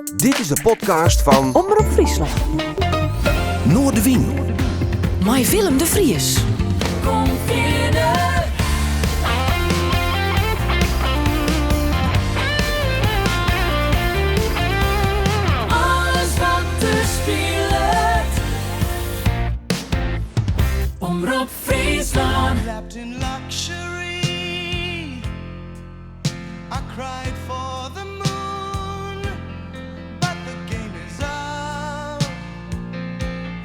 Dit is de podcast fan Omrop Fryslân. Noardewyn. Mei Willem de Vries. Kom fierder. Alles wat der spilet. Omrop Fryslân. Wrapped in luxury, I cried for the moon, but the game is up.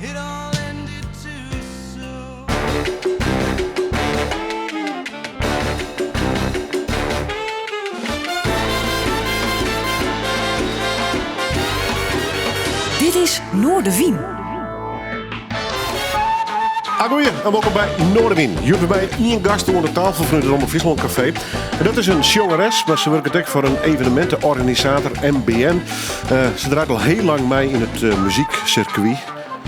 It all ended too soon. Dit is Noardewyn. Agoeie en wolkom by Noardewyn. Hjoed by my ien gast oan de tafel fan it Omrop Fryslân Kafee. En dat is in sjongeres, mar se wurket ek foar in eveneminteorganisator, MBN. Eh, se draait al hiel lang mei yn it eh, muzyksirkwy.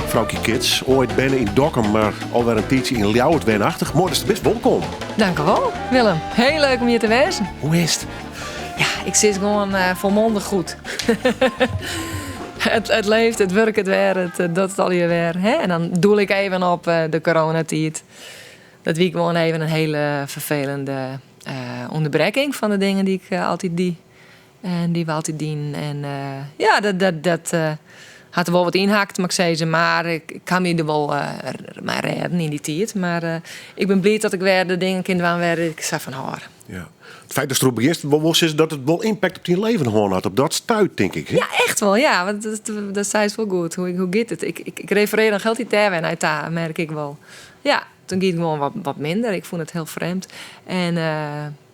Froukje Kits, oait berne yn Dokkum, mar alwer in tiidsje yn Ljouwert wenhaftich. Moai datst der bist, wolkom. Dankjewol, Willem. Hiel leuk om hjir te wêzen. Hoe is it? Ja, ik sis gewoan eh, volmondig goed. it, it leeft, it wurket wer, it eh, docht it allegear wer. Hè? En dan doel ik even op eh, de coronatiid. Dat wie gewoan even in hiele ferfelende eh, ûnderbrekking fan de dingen dy't ik altyd die. En dy't we altyd dienen. En ja, dat, dat, dat hat der wol wat ynhakt, moat ik sizze. Mar ik ha my der wol mei rêden yn dy tiid. Mar ik bin bliid dat ik wer de dingen kin dwaan wêr't ik sa fan hâld. Ja. It feit datst deroer begjinst, wol wol sizze dat it wol impact op dyn leven hân hat. Op dat stuit, tink ik. Hè? Ja, echt wol. Ja, want dat, dat seist wol goed. Hoe, hoe giet it? Ik, ik, ik referear noch hieltyd dêr wer nei ta, merk ik wol. Ja, toen gie it gewoan wat, wat minder. Ik fûn it hiel frjemd. En uh,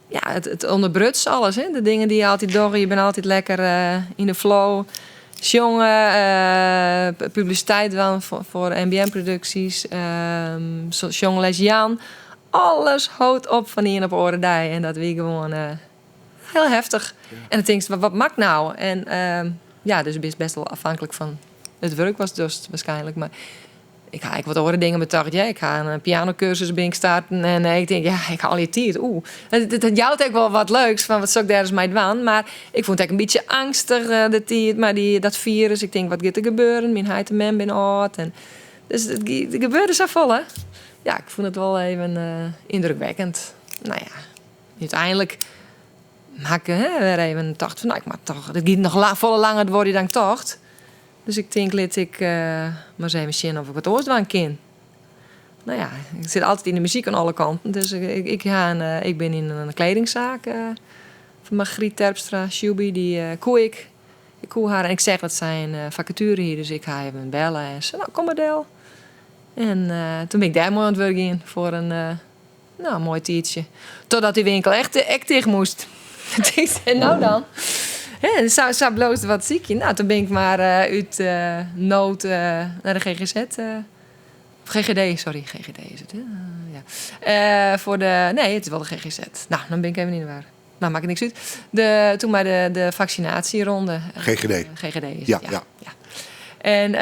ja, it, it ûnderbruts alles. Hè? De dingen dy't je altyd dogge. Je binne altyd lekker uh, yn de flow. Sjonge, uh, publisiteit dwaan foar, foar MBN-produksjes, um, sjongles jaan. Alles hold op fan ien op de oare dei. En dat wie gewoan uh, hiel heftich. Ja. En dan tinkst, wat, wat moat ik no? En uh, ja, dus bist best wol afhanklik fan it wurk was dus waarskynlik. Mar ik ha ek wat oare dingen betocht. Ja, ik ha in pianokursus bin ik starten. En eh, ik tink, ja, ik ha al dy tiid. Oeh, it, it jout ek wol wat leuks fan wat sil ik dêr ris mei dwaan. Mar ik fûn it ek in bytsje eangstich eh, de tiid mei dy, dat firus. Ik tink, wat giet der gebeuren? Myn heit en mem binne âld. En, dus it, der gebeurde safolle. Ja, ik fûn it wol even uh, yndrukwekkend. No ja, úteinlik ha ik hè, wer even tocht fan, no, ik moat toch, it giet noch la, folle langer duorje dan ik tocht. Dus ik tink, lit ik uh, mar ris even sjen oft ik wat oars dwaan kin. No ja, ik sit altyd yn de muzyk oan alle kanten. Dus ik, ik, ik, ha in, uh, ik bin yn in kledingsaak uh, fan Margriet Terpstra, Shubi, dy uh, koe ik. Ik koe har en ik seach dat sy in uh, fakature hie, dus ik ha even belle en se, no, kom mar del. En uh, toen bin ik dêr moai oan it wurk gien foar in uh, no, moai tiidsje. Totdat dy winkel echt ek ticht moast. Ik sei, no dan. Hè, sa, sa bliuwst wat sykjen. No, toen bin ik mar uh, út uh, nood uh, nei de GGZ. Uh, GGD, sorry, GGD is it. Hè? Ja. Uh, foar de, nee, it is wol de GGZ. No, dan bin ik even yn de war. No, makket niks út. De, toen mei de, de faksinaasjeronde. GGD. GGD is Ja, it, ja. ja. ja. En uh,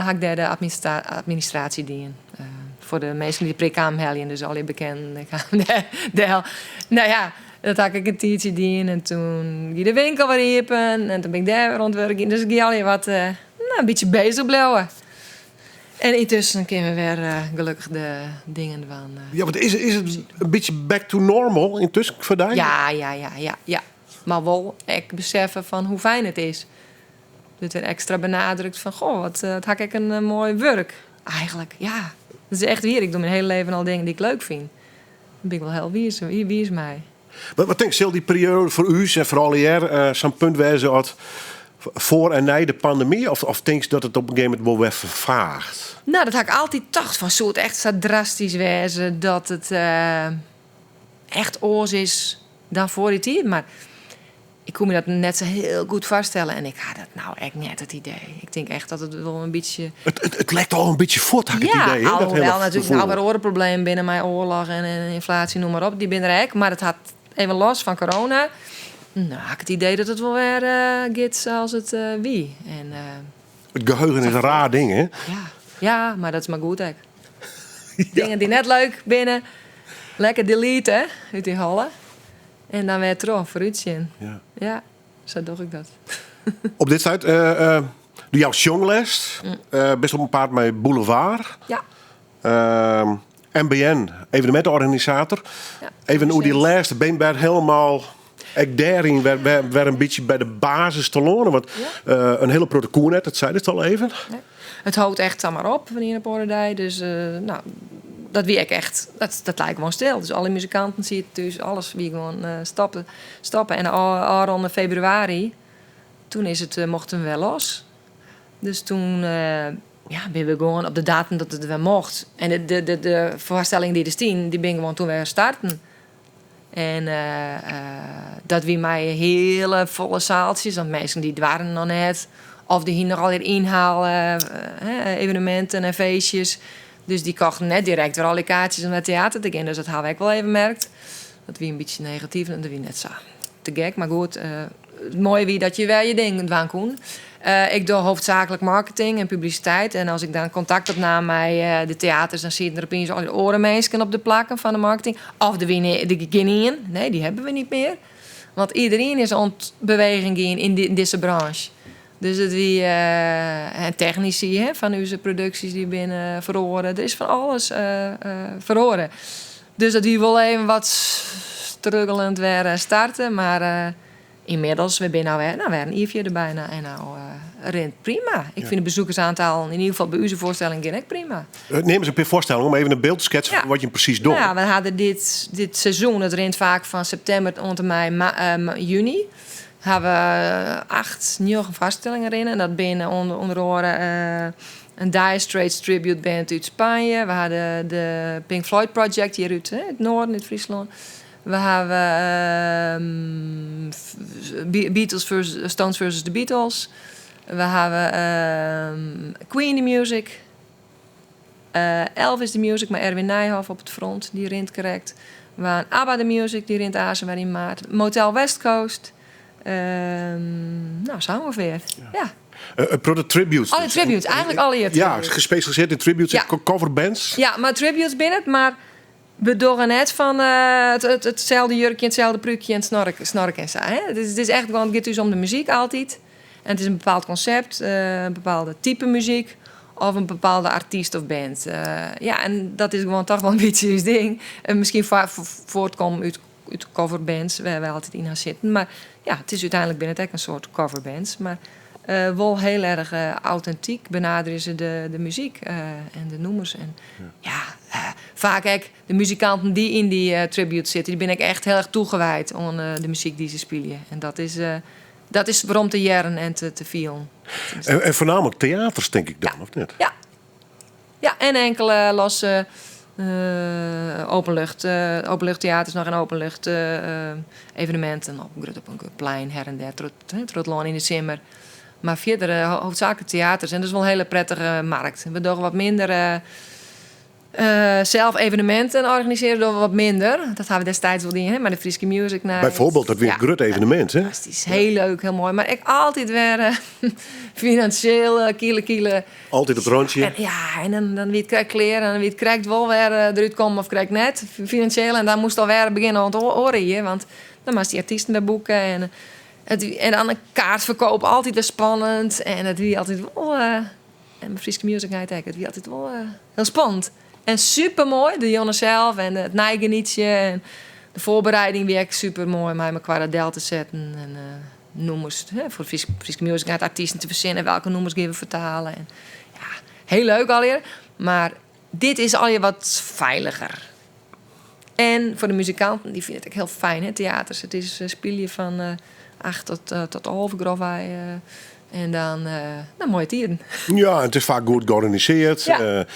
ha ik dêr de administra administraasje dien. Uh, foar de minsken dy't de prik kamen heljen, dus allegear bekenden. Ik ha dêr del. No ja, dat ha ik ek in tiidsje dien. En toen gie de winkel wer iepen. En toen bin ik dêr wer oan it wurk gien. Dus ik gie allegear wat, uh, no, in bytsje bezich bliuwe. En yntusken kinne we wer uh, gelokkich de dingen dwaan. Uh. Ja, want is, is it in bytsje back to normal yntusken foar dy? Ja, ja, ja, ja, ja. Mar wol ek beseffe fan hoe fijn it is. Dat wer ekstra benadrukt fan, goh, wat, wat ha ik ek in uh, moai wurk. Eigentlik, ja. Dat is echt wier. Ik doch myn hiele leven al dingen dy't ik leuk fyn. Dêr bin ik wol hiel wiis, wiis mei. Wat, wat tinkst, sil dy perioade foar ús en foar allegear uh, sa'n punt wêze as foar en nei de pandemy? Of, of tinkst dat it op in gegeven momint wol wer ferfaacht? No, dat ha ik altyd tocht. Fan, soe it echt sa drastysk wêze dat it uh, echt oars is dan foar dy tiid? Mar ik koe my dat net sa hiel goed foarstelle. En ik ha dat no ek net, it idee. Ik tink echt dat it wol in bytsje... It, it, it lekt al in bytsje fuort, ha ik it Ja, idee. Hè? Dat alhoewel hiele natuerlik gefoel. no wer oare problemen binne mei oarloch en, en ynflaasje, noem mar op. Dy binne der ek. Mar it hat even los fan corona. No, ha ik it idee dat it wol wer uh, giet sa as it uh, wie. En, uh, It geheugen is in raar ding, hè? Ja, ja, mar dat is mar goed ek. Dingen dy't net leuk binne, lekker delete út dy holle. En dan wer troch, foarútsjen. Ja. Ja, sa doch ik dat. Op dit stuit, uh, do joust sjongles, bist op 'en paad mei Boulevard. Ja. MBN, evenemintenorganisator. Ja, Even oer dy precies. lêste, bin wer hielendal ek dêryn wer in bytsje by de basis telâne. Want in hiele protte koe net, dat seidest al even. Nee. It hold echt samar op fan de iene op de oare dei. Dus nou, dat wie ek echt, dat lei gewoan stil. Dus alle muzikanten sieten thús, alles wie gewoan stoppen. stoppen. En ôfrûne febrewaris, toen is it, mochten we wer los. Dus toen ja, binne we gewoan op de datum dat it wer mocht. En de foarstelling dy't der stien, dy binne gewoan toen wer starten. En dat wie mei hiele folle saaltsjes, want minsken dy doarden noch net. Of dy hiene noch allegear ynhaal eveneminten en feestjes. Dus dy kochten net direkt wer al dy kaartsjes om nei teater te gean. Dus dat ha we ek wol even merkt. Dat wie in bytsje negatyf en dat wie net sa te gek. Mar goed, it moaie wie dat je wer je ding dwaan koene. Ik doch hoofdzakelijk marketing en publisiteit. En as ik dan kontakt opnaam mei de teaters, dan sieten der opiens al oare minsken op de plakken fan de marketing. Of der wie der gjinien. Nee, dy hawwe we net mear. Want iderien is oan it bewegen gien yn dizze branche. Dus it wie en technisy, hè, fan ús produksjes dy binne feroare. Der is fan alles feroare. Dus dat wie wol even wat struggelend wer starte. Mar ynmiddels, we binne no wer, no, wer in jier fierder byna. En no rint prima. Ik fyn de bezoekersaantallen, yn ieder gefal by ús foarstelling, gean ek prima. Neam ris in pear foarstellingen om even in byld te sketsen fan wat je presys dogge. Ja, we hawwe dit seizoen, it rint faak fan septimber oant en mei juny, hawwe we acht, njoggen foarstellingen rinnen. En dat binne ûnder oare in Dire Straits tribute band út Spanje. We hawwe de Pink Floyd Project hjir út it noarden, út Fryslân. We hawwe Beatles versus, Stones versus the Beatles. We hawwe Queen the Music. Elvis the Music mei Erwin Nijhoff op it front, dy rint krekt. We hawwe ABBA the Music, dy rint aansen wer yn maart. Motel West Coast. Nou, sa ûngefear. Ja. In protte tributes. Alle tributes, eigentlik allegear tributes. Ja, gespecialiseerd in tributes en coverbands. Ja, mar tributes binne it, mar we dogge net fan itselde jurkje, itselde prúkje en it snork en sa. Hè? It is echt gewoan, it giet ús om de muzyk altyd. En it is in bepaald konsept, in bepaalde type muzyk of in bepaalde artyst of band. Ja, en dat is gewoan toch wol in bytsje ús ding. En miskien foartkommen út coverbands, wêr't we altyd yn ha sitten. Mar ja, it is úteinlik binne it ek in soart coverbands. Mar wol hiel erch autentyk benaderje se de muzyk en de nûmers. En ja, faak ek de muzikanten dy't yn dy tribute sitte, dy binne ek echt hiel erch toegewijd oan de muzyk dy't se spylje. En dat is werom te hearren en te fielen. En foarnaamlik teaters, tink ik dan, of net? Ja. Ja, en inkelde losse openluchttheaters noch en openlucht eveneminten op grut op in plein her en der troch it lân yn de simmer. Mar fierder hoofdzakelijk teaters en dat is wol in hiele prettige markt. We dogge wat minder sels eveneminten organisearje dogge we wat minder. Dat hawwe we destiids wol dien, hè, mei de Fryske Music Night. Byfoarbyld, dat wie in grut evenemint, hè? Fantastysk, hiel leuk, hiel moai. Mar ek altyd wer finansjeel kiele kiele. Altyd op it rantsje. En, ja, en dan wie it krekt klear en dan wie it krekt wol wer derút kommen of krekt net, finansjeel. En dan moast alwer begjinne oan it oare jier, want dan moast dy artysten wer boeke. En, en dan in kaartferkoop, altyd wer spannend. En it wie altyd wol, en mei Fryske Music Night ek, it wie altyd wol hiel spannend. En super moai, de jûn sels en it neigenietsje. En de foarbereiding wie ek super moai, mei mekoar del te setten. En nûmers, hè, foar Fryske Music Night artysten te fersinnen, welke nûmers gean we fertalen. En, ja, hiel leuk allegear, mar dit is allegear wat feiliger. En foar de muzikanten, dy fine it ek hiel fijn, hè, teaters. It is spylje fan 8 tot 11 grofwei. En dan, nou, moaie tiden. Ja, it is faak goed georganisearre.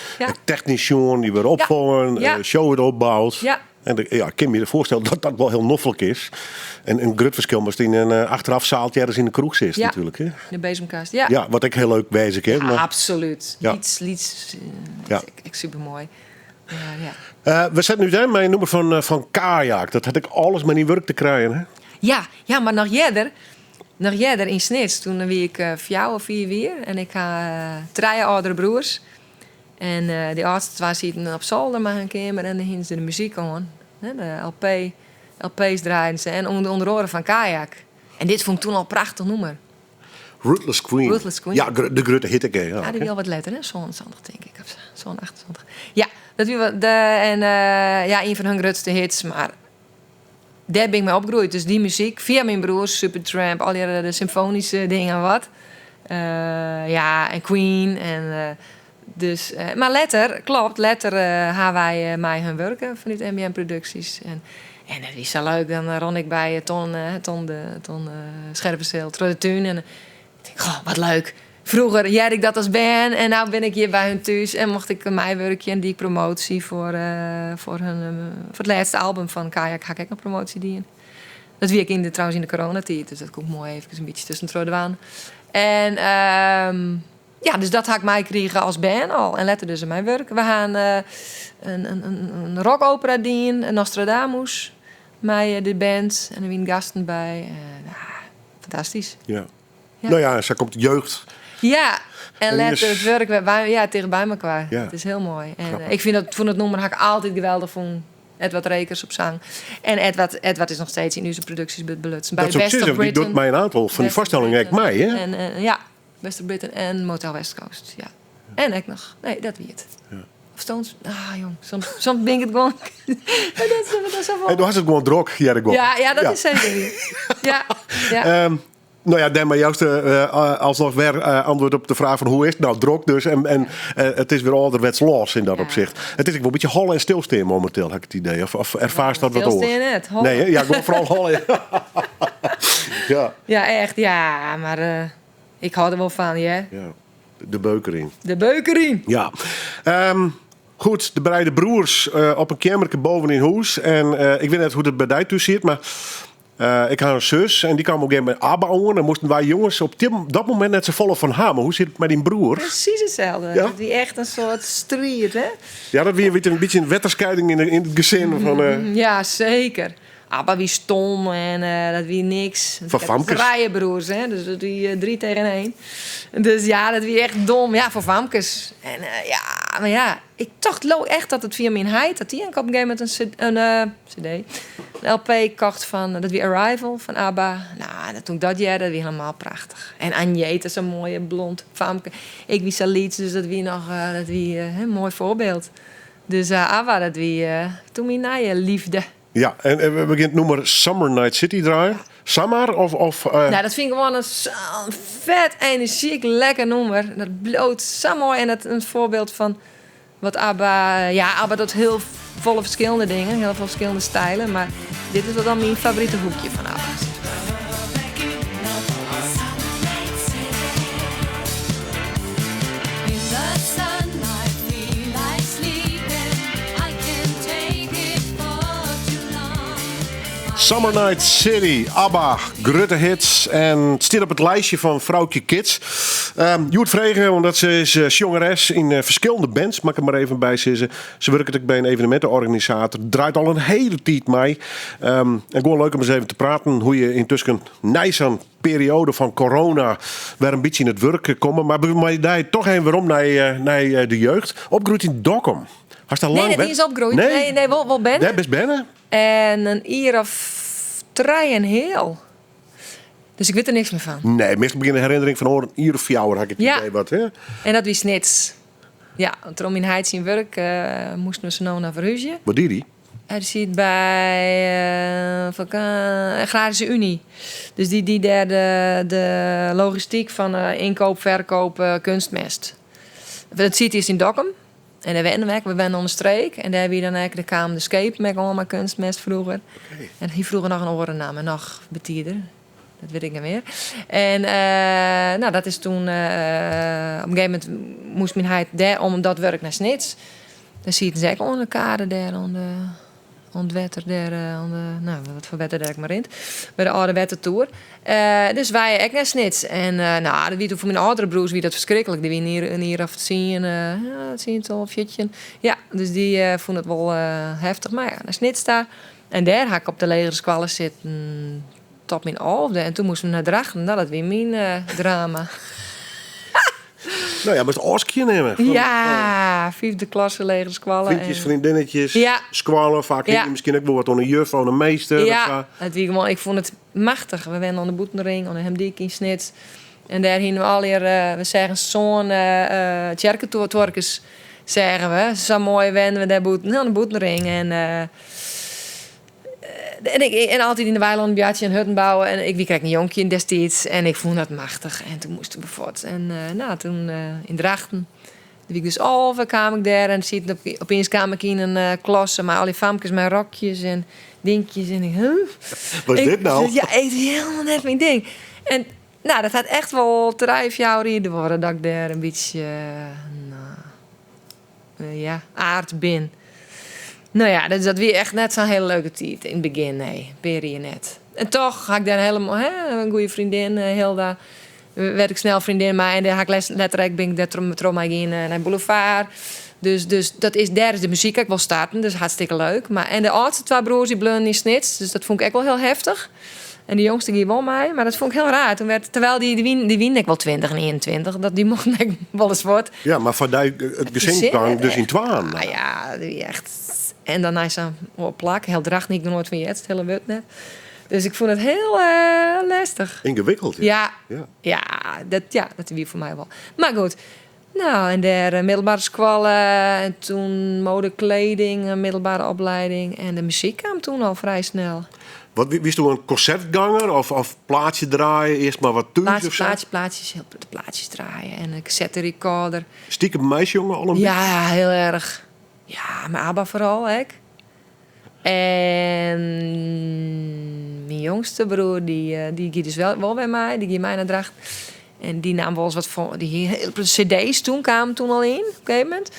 Technysk sjoen, dy wurde opfongen, show wurdt opboud. En ja, ik kin my foarstelle dat dat wol hiel noflik is. En in grut ferskil moatst yn in achteraf saaltsje ergens yn de kroech sitst natuerlik. Hè? De bezemkast, ja. Ja, wat ek hiel leuk wêze kin. Ja, absolút. Lyts, lyts, ek supermoai. Ja, ja. We setten útein mei in nûmer fan Kayak. Dat hat ek alles mei dyn wurk te krijen, hè? Ja, ja, mar noch earder, noch earder yn Snits. Toen wie ik 4 of 5 jier en ik ha trije âldere broers. En dy âldste twa sieten op solder mei har keamer en dêr hienen se de muzyk oan. De LP, LP's draaiden se en ûnder oare fan Kayak. En dit fûn ik toen al in prachtich nûmer. Ruthless Queen. Ruthless Queen. Ja, de grutte hit ek, hè. Ja, Ja, die oké. wie al wat letter, hè? 77, tink ik. Of zo, 78. Ja, dat wie wat de, en, ja, een van hun grootste hits. Maar daar ben ik mee opgegroeid. Dus die muziek, via mijn broers, Supertramp, al die de symfonische dingen en wat. Ja, en Queen. En, dus, maar letter, klopt, letter hebben wij mij hun werken vanuit MBN Producties. En dat is zo leuk. Dan ron ik bij Ton, de, Ton Scherpenzeel, terug de tuin. En ik denk, goh, wat leuk. Vroeger jij ik dat als band en nu ben ik hier bij hun thuis en mocht ik mijn werkje en die promotie voor het laatste album van Kayak ga ik ook nog promotie dienen. Dat wie ik trouwens in de coronatijd, dus dat komt mooi even een beetje tussen de aan. En ja, dus dat had ik mij gekregen als band al en letter dus in mijn werk. We gaan een rockopera dienen, een Nostradamus, met de band en er waren gasten bij. En, nou, fantastisch. Ja. Ja. Nou ja, ze komt de jeugd. Ja, en En let hier is het werk weer bij, ja, tegen bij elkaar. Ja. Het is heel mooi. En, Grappig. ik vind dat, vond het nummer had ik altijd geweldig vond. Edward Rekers op zang. En Edward is nog steeds in onze producties belutsen. Bij Dat is ook Best of zin, die Britain. doet mij een aantal van die Best of vaststellingen echt Britain. mij, hè? En ja, Best of Britain en Motel West Coast. Ja. En ik nog. Nee, dat wie het. Ja. Of Stones. Ah, jong. Soms ben ik het gewoon. Dat is zo En toen was het gewoon drok, Jergo. Ja, ja, dat is zeker. Ja, ja. Nou ja, dan maar juist alsnog weer antwoord op de vraag van hoe is het nou drok dus. En het is weer ouderwets los in dat opzicht. Het is ook wel een beetje hollen en stilstaan momenteel, heb ik het idee. Of ervaar dat wat oor? Stilstaan net, hollen. Nee, hè? Ja, gewoon vooral hollen. Ja. Ja, echt. Ja, maar ik hou er wel van, hè. Ja, de beukering. De beukering. Ja. Goed, de beide broers op een kamertje boven in huis. En ik weet net hoe het bij die toe zit, maar ik had een zus en die kwam ook met ABBA aan. En moesten wij jongens op dat moment net zo volle van haar. Maar hoe zit het met die broer? Precies hetzelfde. Ja? Dat wie echt een soort strijd, hè? Ja, dat weer een beetje een wetterscheiding in het gezin. Van, Ja, zeker. ABBA wie stom en dat wie niks. Van Ik heb famkes. Drie broers, hè? Dus dat wie 3 tegen 1. Dus ja, dat wie echt dom. Ja, voor famkes. En ja, maar ja, ik dacht echt dat het via mijn heid, dat die op een gegeven moment een CD, een CD, een LP kocht van, dat wie Arrival van ABBA. Nou, dat toen ik dat jaar, dat wie helemaal prachtig. En Agnetha, zo'n mooie blond famke. Ik wie Saliets, dus dat wie nog, dat wie een mooi voorbeeld. Dus ABBA, dat wie toen mijn nieuwe liefde. Ja, en we beginnen het nummer Summer Night City draaien. Summer of Nou, dat vind ik gewoon een zo'n vet, energiek, lekker nummer. Dat bloot zo mooi. En dat een voorbeeld van wat ABBA... Ja, ABBA doet heel volle verschillende dingen. Heel veel verschillende stijlen. Maar dit is wel dan mijn favoriete hoekje van ABBA. In the sun I feel like sleeping. I can't take it for too long. Summer Night City, ABBA, grutte hits. En het staat op het lijstje van Vrouwtje Kids. Joert Vregen, omdat ze is zangeres in verschillende bands. Mag ik er maar even bij zeggen. Ze werkt ook bij een evenementenorganisator. Draait al een hele tijd mee. En gewoon leuk om eens even te praten hoe je intussen na zo'n periode van corona weer een beetje in het werk komen. Maar we daar toch even weer om naar de jeugd. Opgroeid in Dokkum. Was daar Nee, lang dat weg? is opgroeid. Nee? Nee, nee, wel ben. Daar best binnen. En een uur of drie en heel. Dus ik weet er niks meer van. Nee, meestal begin een herinnering van hoor, een uur of vier had ik het idee wat. Hè? En dat wie snits. Ja, want om in Heid zijn werk moesten we zo nou naar verhuizen. Wat deed hij? Hij zit bij Agrarische Unie. Dus die daar de logistiek van inkoop, verkoop, kunstmest. Dat zit is in Dokkum. En daar wennen we, we wennen om de streek. En daar heb je dan eigenlijk de kamer de scheep met allemaal kunstmest vroeger. En hier vroeger nog een orennaam en nog betierder. Dat weet ik niet meer. En nou, dat is toen... op een gegeven moment moest mijn heid daar om dat werk naar Snits. Daar zie je het zeker onder de kade daar, onder de, onder het wetter daar, onder, nou, wat voor wetter daar ik maar in. Bij de oude wettertoer. Dus wij ook naar Snits. En nou, dat wie toen voor mijn oudere broers wie dat verschrikkelijk. Die wie hier, hier af zien, ja, zien het al, fitje. Ja, dus die vonden het wel heftig. Maar ja, naar Snits daar. En daar ga ik op de legere squallen zitten tot mijn alfde. En toen moesten we naar Drachten. Nou, dat weer mijn drama. Nou ja, maar het oorskje nemen. Van, Ja, 5e klasse legere squallen. Vriendjes, en vriendinnetjes, Ja. squallen. Vaak Ja. hing je misschien ook wel wat aan een juf, aan een meester. Ja, Of zo. het wie gewoon, ik vond het machtig. We werden aan de Boetenring, aan de Hemdiek in Snits. En dêr hiene we allegear, we seagen sân tsjerketuorkes, seagen we. Sa moai wennen we dêr bûten, oan de bûtenring. En, en, ik, en altyd yn de weilân boartsje en hutten bouwe. En ik wie krekt in jonkje destiids en ik fûn dat machtich. En toen moasten we fuort. En nou, toen yn Drachten. Doe wie ik dus 11, kaam ik dêr en siet op, opeens kaam ik yn in klasse mei al dy famkes mei rokjes en dinkjes en ik, huh? Wat is dit nou? Ja, ik helemaal net myn ding. En nou, dat hat echt wol 3, 4 jier duorre dat ik dêr in bytsje, nou, ja, aard bin. No ja, dus dat wie echt net sa'n hiele leuke tiid yn it begjin, nee, in pear jier net. En toch ha ik dêr hiele, hè, in goede freondin, Hilda, werd ik snel freondin mei. En dêr ha ik les, letter ek bin ik dêr troch mei gien nei Boulevard. Dus dat is, dêr is de muzyk ek wol starten, dus hartstikke leuk. Maar, en de âldste twa broers dy bleaunen yn Snits, dus dat fûn ik ek wol hiel heftich. En de jongste gie wol mei, mar dat fûn ik hiel raar. Toen werd, terwijl dy wienen ek wol 20 en 21, dat dy mochten ek wol ris fuort. Ja, mar foar dy it gesin kaam dus yn twaen. Ah ja, dat wie echt. En dan nei sa'n oar plak, hiel Drachten hie ik noch noait fan heard, it hiele wurd net. Dus ik fûn it hiel lestich. Yngewikkeld, ja. Ja, ja. Ja, dat wie foar my wol. Mar goed, nou, en dêr middelbere skoalle en toen mode kleding, in middelbere oplieding. En de muzyk kaam toen al frij snel. Wat, wiesto in konsertganger of plaatsje draaie, earst mar wat thús Plaatsje, of sa? plaatsje, plaatsjes, hiel de plaatsjes draaie en een cassette recorder. Stiekem meisjonge al in bytsje? Ja, hiel erch. Ja, mei ABBA foaral ek. En myn jongste broer, dy gie dus wol wer mei. Dy gie mei nei Drachten. En dy naam wolris wat foar. Dy hie hiel protte cd's toen, kamen toen al yn, op in gegeven momint.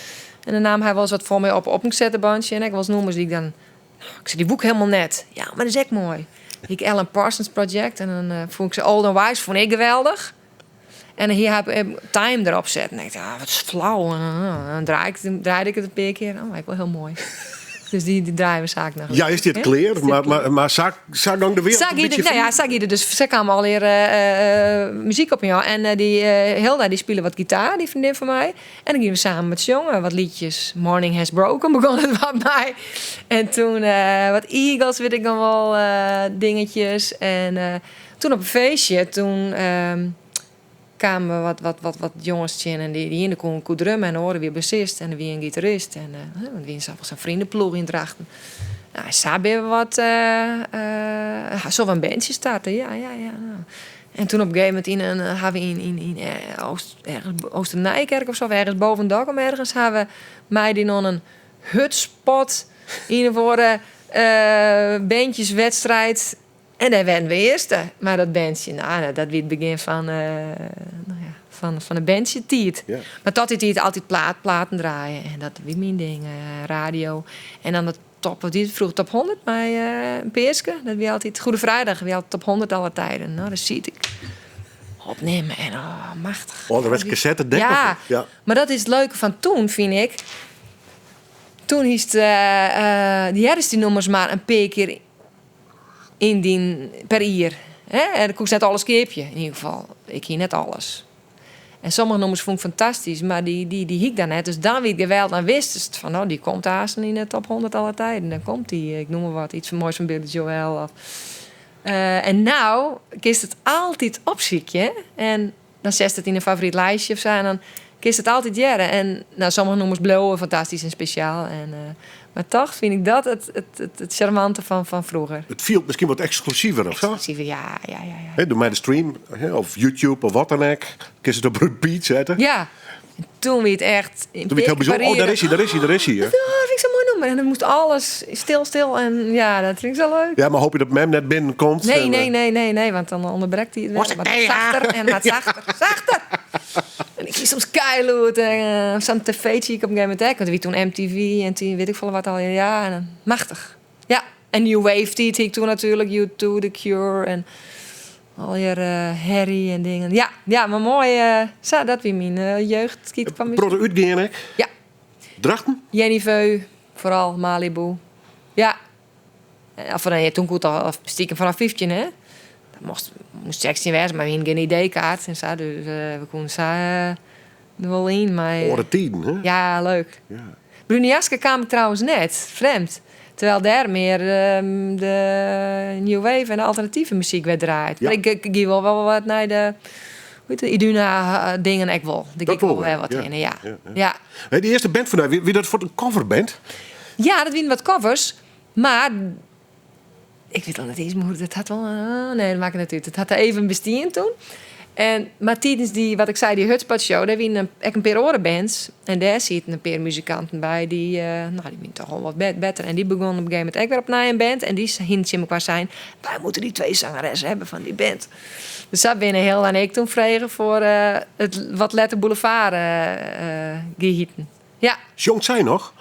En dan naam hy wolris wat foar my op in kassettebandje. En ek wolris nûmers dy't ik dan... Nou, ik sei, dy boek hielendal net. Ja, mar dat is ek moai. Hie ik Alan Parsons Project. En dan fûn ik se Old and Wise fûn ik geweldich. En dan hie hy Time derop setten. En ik dacht, ah, wat flau. En dan draaide ik it in pear kear. Oh, ek wol hiel moai. Dus dy draaie we saak noch. Ja, is dit Ja, klear? is dit Maar klear? sa gong de wereld Sa in gie de, bytsje nou ja, foarby. sa gie de dus, sa kaam allegear muzyk op jou. En dy Hilda dy spile wat gitaar, dy freondin fan my. En dan giene we samen wat sjongen, wat liedjes. Morning Has Broken begûn it wat mei. En toen wat Eagles, wit ik noch wol, dingetjes. En toen op in feestje, toen kamen we wat jonges tsjin en dy iene koe drumme en de oare wie bassist en der wie in gitarist. En want wie sa'n freondeploech yn Drachten. Nou, en sa binne we wat, sa in bandje starten, ja, ja, ja. Nou. En toen op in gegeven momint yn in, ha we yn Oost, ergens Oosternijkerk of sa, of ergens boven Dokkum ergens, ha we meidien oan in hutspot yn in oare bandjeswedstrijd. En dêr werden we earste mei dat bandje. Nou, nou, dat wie it begjin fan, nou ja, fan de bandjetiid. Mar tot dy tiid altyd platen draaie. En dat wie myn ding, radio. En dan de top, wat wie it froeger, top 100 mei in peaske. Dat wie altyd Goede Vrijdag, wie altyd top 100 alle tijden. Nou, daar siet ik opnimme en oh, machtich. Oh, der werd cassette dek Ja, op. Ja. maar dat is it leuke fan toen, fyn ik. Toen hiest, dy heardest dy nûmers mar in pear kear yn dyn, per jier. Hè? En dan koest net alles keapje, yn ieder gefal. Ik hie net alles. En sommige nûmers fûn ik fantastysk, mar dy hie ik dan net. Dus dan wie it geweldich. Dan wistest fan, no, dy komt aansten yn de top 100 alle tijden. Dan komt dy, ik noem mar wat, iets moois fan Billy Joel. Of, en nou kinst it altyd opsykje. Hè? En dan setst it yn in favoryt lijstje of sa. En dan kinst it altyd hearre. En nou, sommige nûmers bliuwe fantastysk en spesjaal. En, mar toch fyn ik dat it sjarmante fan froeger. It fielt miskien wat eksklusiver of sa? Eksklusiver, ja, ja, ja, ja. Hè, doe mei de stream, hè, of YouTube of wat dan ek, kinst it op repeat sette. Ja, en toen wie it echt in Toen wie it hiel bysûnder. Oh, dêr is hy, dêr is hy, dêr is hy, hè. Oh, dat fyn ik sa'n moai nûmer. En dan moast alles stil, stil. En ja, dat fyn ik sa leuk. Ja, mar hoopje dat mem net binnenkomt. Nee, en, nee, nee, nee, nee, want dan ûnderbrekt hy it wer. Wat Wat nee, ja. sachter en wat sachter, sachter. En ik hie soms keilûd. En sa'n tv'tsje op in gegeven momint ek. Want wie toen MTV en toen wit ik folle wat al. Ja, en dan, machtich. Ja, en New Wave die hie ik toen natuerlik. U2, The Cure en allegear Harry en dingen. Ja, ja, mar moai. Sa, dat wie myn jeugd. Kiet kwam Protte útgean ek? Ja. Drachten? Jenny Veu, foaral Malibu. Ja. Of, nee, toen koe it al stiekem fanôf 15, hè. Dat moast 16 wêze, mar we hiene gjin ID-kaart en sa, dus we koene sa der wol yn. Mar, Oare tiden, hè? Ja, leuk. Ja. Brune Jaske kaam ik trouwens net, frjemd. Terwijl dêr mear de New Wave en de alternative muzyk wer draait. Ja. Mar ik gie wol wat nei de... Hoe hjit it, Iduna dingen ek wol. Dêr Dat gie ik wol wol wer wat ja. hinne, ja. Ja, Ja. Hey, dy earste band fan dy, wie dat foar in coverband? Ja, dat wiene wat covers, mar ik wit al net iens mear hoe dat hat wol. Nee, dat makket net út. It hat even bestien toen. En, mar tidens dy, wat ik sei, dy Hutspot Show, dêr wiene ek in pear oare bands. En dêr sieten in pear muzikanten by dy, no, dy wiene toch al wat better. En dy begûnen op in gegeven momint ek wer opnij in band. En dy hiene tsjin mekoar sein, wy moatte dy twee zangeressen hawwe fan dy band. Dus sa binne Hilda en ik toen frege foar it wat letter Boulevard giet. Ja. Sjongt sy noch?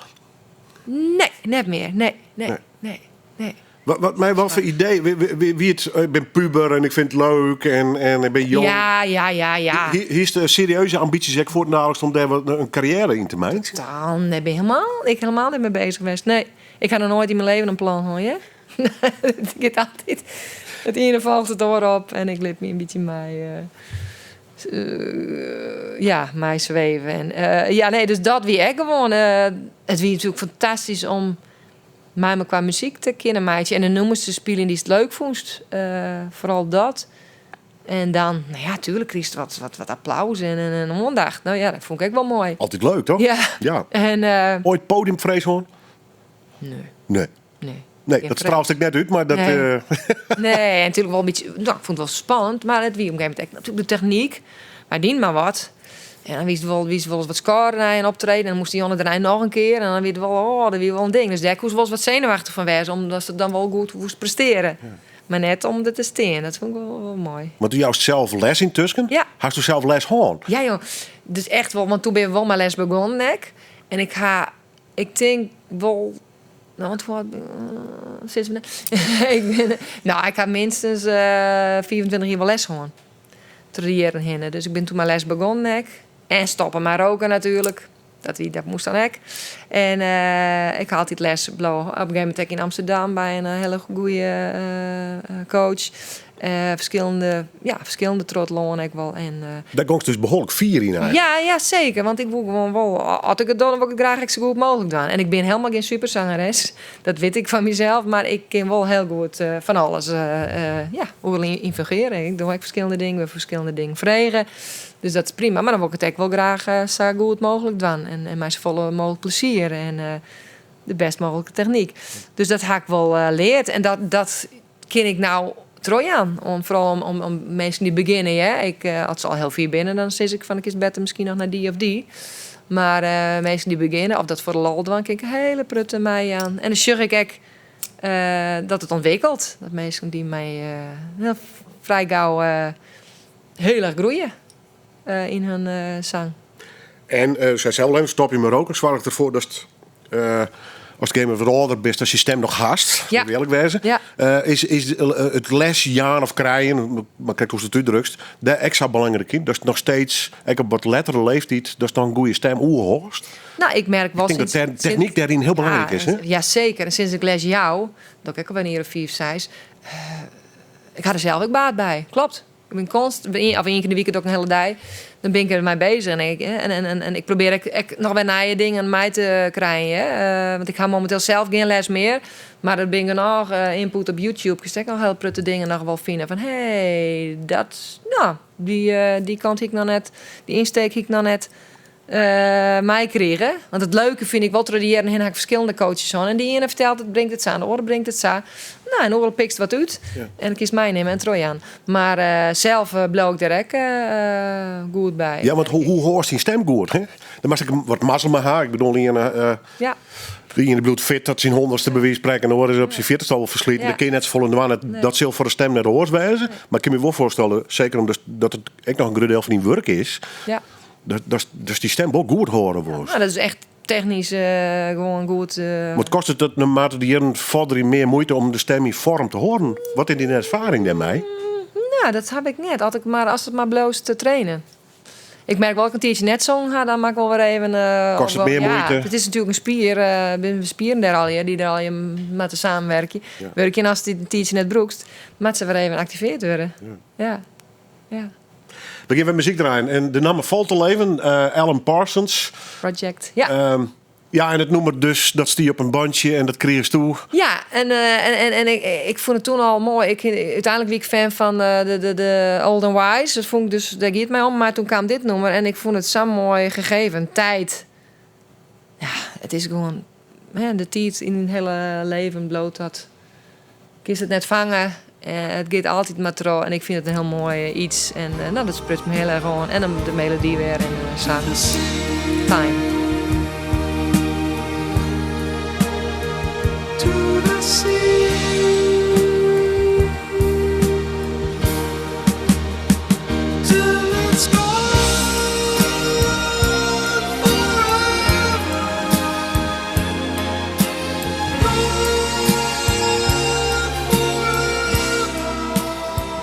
Nee, net mear. Nee, nee, nee, nee. Wat my wat foar idee, wie it, ik bin puber en ik fyn it leuk en ik bin jong. Ja. Hiest serieuze ambysjes ek fuortendaliks om dêr wat in karriêre yn te meitsjen? Totaal, nee, bin helemaal, ik helemaal net mei beuzich west. Nee, ik ha noch noait yn myn leven in plan hân, hear. It giet altyd, it iene folget it oare op en ik lit my in bytsje mei, ja, mei sweven. En ja, nee, dus dat wie ek gewoan, it wie natuerlik fantastysk om mei mekoar muzyk te kinnen meitsje en de nûmers te spyljen dy'tst leuk fûnst. Foaral dat. En dan, no ja, tuerlik krigest wat, wat, wat applaus en, en, en oandacht. No ja, dat fûn ik ek wol moai. Altyd leuk, toch? Ja. Ja. En, Oait podiumfrees hân? Nee. Nee. Nee. Nee, dat straalst ek net út, mar dat. Nee. Nee, en natuerlik wol in bytsje, no, ik fûn it wol spannend, mar it wie op in gegeven momint ek natuerlik de technyk. Wy dienen mar wat. En dan wiest wol, wiest wolris wat skôre nei in optreden. En dan moast dy jonge dêrnei noch in kear. En dan wie it wol, oh, dat wie wol in ding. Dus dêr koest wolris wat senuwachtich fan wêze, omdat se dan wol goed woest prestearje. Mar net om der te stean. Dat fûn ik wol, wol moai. Want do joust sels les yntusken. Ja. Hasto sels les hân? Ja, joh. Dus echt wol, want toen binne we wol mei les begûn ek. En ik ha, ik tink wol, no, want hoe âld bin ik? Sis mar net. Ik bin, no, ik ha minstens 25 jier wol les hân. Troch de jierren hinne. Dus ik bin toen mei les begûn ek. En stoppe mei roken natuerlik. Dat wie, dat moast dan ek. En ik ha altyd les bleau op een gegeven momint ek yn Amsterdam by in hiele goede coach. Ferskillende, ja, ferskillende troch it lân ek wol. En, Dêr gongst dus behoarlik fier yn eigentlik. Ja, ja, seker. Want ik woe gewoan wol, as ik it doch, dan wol ik it graach ek sa goed mooglik dwaan. En ik bin helemaal gjin supersangeres. Dat wit ik fan mysels. Mar ik kin wol hiel goed fan alles, ja, oeral yn fungearje. Ik doch ek ferskillende dingen, wurd ferskillende dingen frege. Dus dat is prima. Mar dan wol ik it ek wol graach sa goed mooglik dwaan. En mei safolle mooglik plezier en de bêst mooglike technyk. Dus dat ha ik wol leard. En dat kin ik no trochjaan. Om, foaral om minsken dy't begjinne. Hear. Ik, as se al hiel fier binne, dan sis ik fan ik kinst better miskien noch nei dy of dy. Mar minsken dy't begjinne, of dat foar de lol dwaan, kin ik in hiele protte meijaan. En dan sjoch ik ek dat it ûntwikkelt. Dat minsken dy't my frij gau hiel erch groeie yn hun sang. En sei sels al even, stopje mei roken soarget derfoar datst ast op in gegeven momint wat âlder bist, datst dyn stim noch hast. Ja. Dat wol ik wêze. Ja. Is it les jaan of krijen, mar krekt hoe'tst it útdrukst, dêr ek sa belangryk yn? Datst noch steeds, ek op wat lettere leeftiid, datst noch in goede stim oerhâldst? No, ik merk wol Ik tink dat de technyk dêryn hiel belangryk is. Hè? Ja, seker. En sinds ik les jou, dat ik ek al wer in jier of fiif, seis, ik ha der sels ek baat by. Kloppet. Ik bin konst, of ien kear yn de wike doch ik in hiele dei. Dan bin ik der mei beuzich. En ik, en ik probearje ek, ek noch wer nije dingen mei te krijen. Hè. Want ik ha mominteel sels gjin les mear. Mar der binne genôch ynput op YouTube. Kinst ek noch hiel protte dingen noch wol fine. Fan hé, dat, no, dy, dy kant hie ik noch net, dy ynsteek hie ik noch net meikrigen. Want it leuke fyn ik wol, troch de jierren hinne ha ik ferskillende coaches hân. En dy iene fertelt it, bringt it sa, en de oare bringt it sa. No, en oeral pikst wat út. Ja. En dan kinst meinimme en trochjaan. Mar sels bliuw ik dêr ek goed by. Ja, want hoe hâldst dyn stim goed? Hè? Dan moatst ek wat mazzel mei ha. Ik bedoel, ien, Ja. de iene bliuwt fit tot syn hûndertste by wize fan sprekken, en de oare is op syn fjirtichste al fersliten. Ja. Dan kin je net safolle dwaan. Nee. Dat sil foar de stim net oars wêze. Mar ik kin my wol foarstelle, seker omdat dat it ek noch in grut diel fan dyn wurk is, Ja. dat dy stim wol goed hâlde wolst. No, dat is echt technysk gewoan goed. Wat kostet it naarmate de jierren foarderje mear muoite om de stim yn foarm te hâlden? Wat is dyn erfaring dêrmei? No, dat ha ik net. As ik mar, as it mar bliuwst te trainen. Ik merk wol, as ik in tiidsje net songen ha, dan moat ik wol wer even, Kostet mear ja, muoite? It is natuerlik in spier, binne spieren dêr allegear, dy't dêr allegear moatte samenwerkje. Ja. Wurkje en ast dy in tiidsje net brûkst, moat se wer even aktiveard wurde. Ja. Ja. Ja. We gean wer muzyk draaien. En de namme falt al even, Alan Parsons. Project, ja. Ja, en it nûmer dus, dat stie op in bandje en dat krigest doe. Ja, en, eh, en, en, en ik, ik fûn it toen al moai. Ik, úteinlik wie ik fan fan eh, de, de, de Old and Wise. Dat fûn ik dus, dêr gie it my om. Mar toen kaam dit nûmer en ik fûn it sa'n moai gegeven. Tiid. Ja, it is gewoan... Hè, de tiid yn dyn hiele leven bliuwt dat. Kinst it net fange. Eh, it giet altyd mar troch en ik fyn it in hiel moai iets. En eh, no, dat spruts my hiel erch oan. En dan de melody wer en de sang. Time. To the sea. Till it's gone forever.